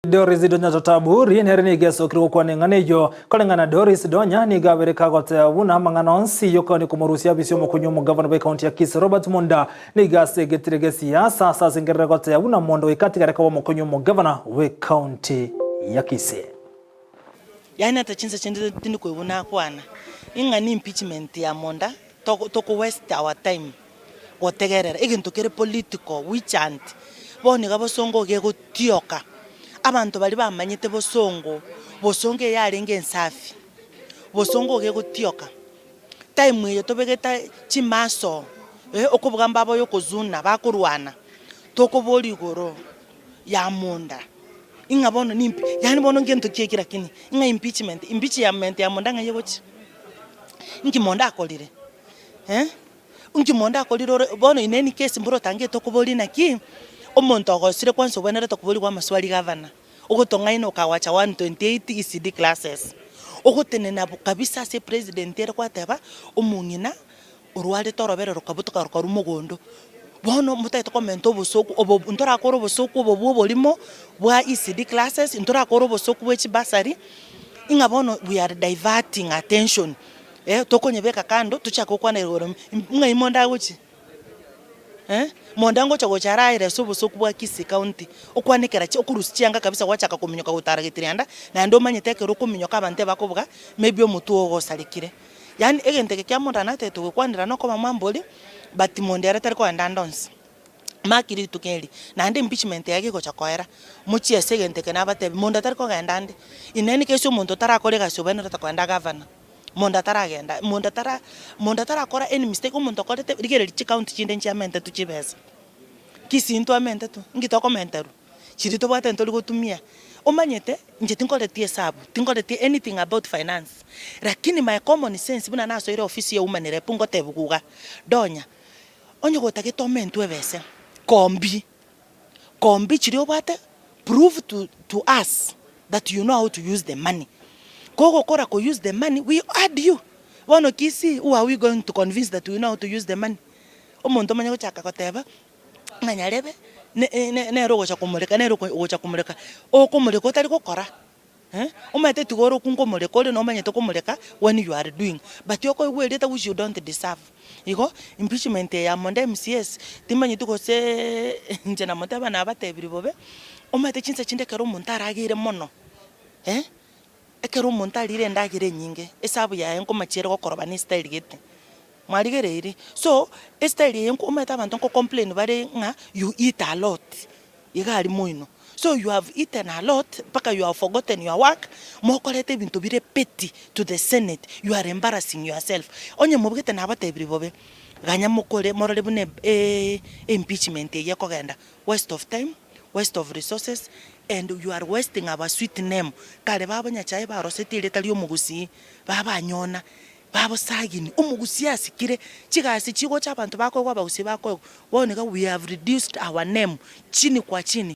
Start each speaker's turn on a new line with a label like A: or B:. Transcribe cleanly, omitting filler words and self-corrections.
A: Doris Donya Totaburi nere nigo esokire gokwana eng'ana eyio. Koreng'ana na Doris Donya nigo abere kagoteba buna amang'ana onsi y'okoania komorusia abisi omokonyi omogavana bw'ecounty ya Kisii Robert Monda nigo asegetire gesiasa ase asengerere goteba buna Monda goika atigare koba omokonyi omogavana bw'ecounty ya Kisii.
B: Yaani ata chinsa chinde tindi koigwa nakwana, ing'a ni impeachment ya Monda toko toko waste our time gotegerera egento kere political witch hunt, bono iga bosongo iga egotioka, abanto baria bamanyete bosongo, bosongo eye yarenge ensafi, bosongo iga egotioka. Time eye tobegete chimaso okobuga mbaba oyokozuna bakorwana, tokoboria igoro ya monda, ing'a bono nimpi yaani bono ngento ki eki lakini, ng'a impeachment, impeachment ya monda ng'ai egochia? Inki monda akorire eh? Inki monda akorire ore bono in any case mboro otangete okoboria naki, omonto ogosire kwanza obwenerete koborigwa amaswali gavana, ogotong'aina okawacha 128 ECD classes, ogotenena kabisa ase epresident ere gwateba, omong'ina orwarete orobere rokabutoka rokarwa mogondo, bono motagete komenta obosoku obo ntorakore obosoku obo bwa oborimo bwa ECD classes, ntorakore obosoku bwa chibursary, ng'a bono we are diverting attention. Eh, tokonyebeka kando tochake gokwana igoro ng'ai monda agochia? Eh, monda ngocha gocha araere ase obosoku bwa Kisii county, okwanekera chi okorusia chianga kabisa gwachaka kominyoka gotara getirianda, naende omanyete ekero okominyoka abanto ebakobuga, maybe omotwe oo ogosarekire. Yaani egento eke kia monda natagete gokwanera nokoba mwambori, but monda ere tari kogenda ande onsi. Mark rituko eri, naende impeachment yaye gegocha koera, mochie ase egento eke nabatebi, monto atari kogenda ande. In any case omonto otarakora egasi obwenerete kogenda gavana, monto ataragenda, monto atara monto atarakora any mistake, omonto okorete rigereria chicounty chinde nchiamentetwe chibesa, Kisii ntwamentetwe, inki tokomenterwa? Chiria tobwate ntori gotumia. Omanyete, inche tinkoreti esabu, tinkoreti anything about finance, lakini my common sense buna nasoire ofisi ya woman rep ngotebiwa iga, Donya, Onye gotagete omentwe ebese, kombi, kombi chiria obwate, prove to to us that you know how to use the money. Kogokora ko use the money, we add you. Bono Kisii, who are we going to convince that we know how to use the money? Omonto omanye gochaka goteba, ng'a nyarebe, ne ne nere ogocha komoreka, nere ogocha komoreka, okomoreka otari gokora. Omanyete tiga ore okunga omoreka ore nomanyete komoreka when you are doing but okoigwa erieta which you don't deserve. Igo impeachment eye ya monda MCAs timanyeti goseeee inche namoteba nabatebirie bobe, omanyete chinsa chinde ekero omonto arageire mono ekero omonto arire endagera enyinge, esabu yaye nkomachi ere gokoroba na estyle gete, mwarigereiri? So, estyle eye omanyete abanto nko complain bare ng'a you eat a lot. Iga aria moino. So you have eaten a lot mpaka you have forgotten your work, mokorete ebinto bire petty to the senate, you are embarrassing yourself. Onye mobugete nabatebirie bobe, ganya mokore morore buna impeachment eyio ekogenda, waste of time, waste of resources and you are wasting our sweet name. Kare babo Nyachae barosetie erieta ria omogusii, babanyona. Babosagini, omogusii asikire, chigasi chigocha abanto bakoegwa abagusii bakoegwa, bono iga we have reduced our name chini kwa chini.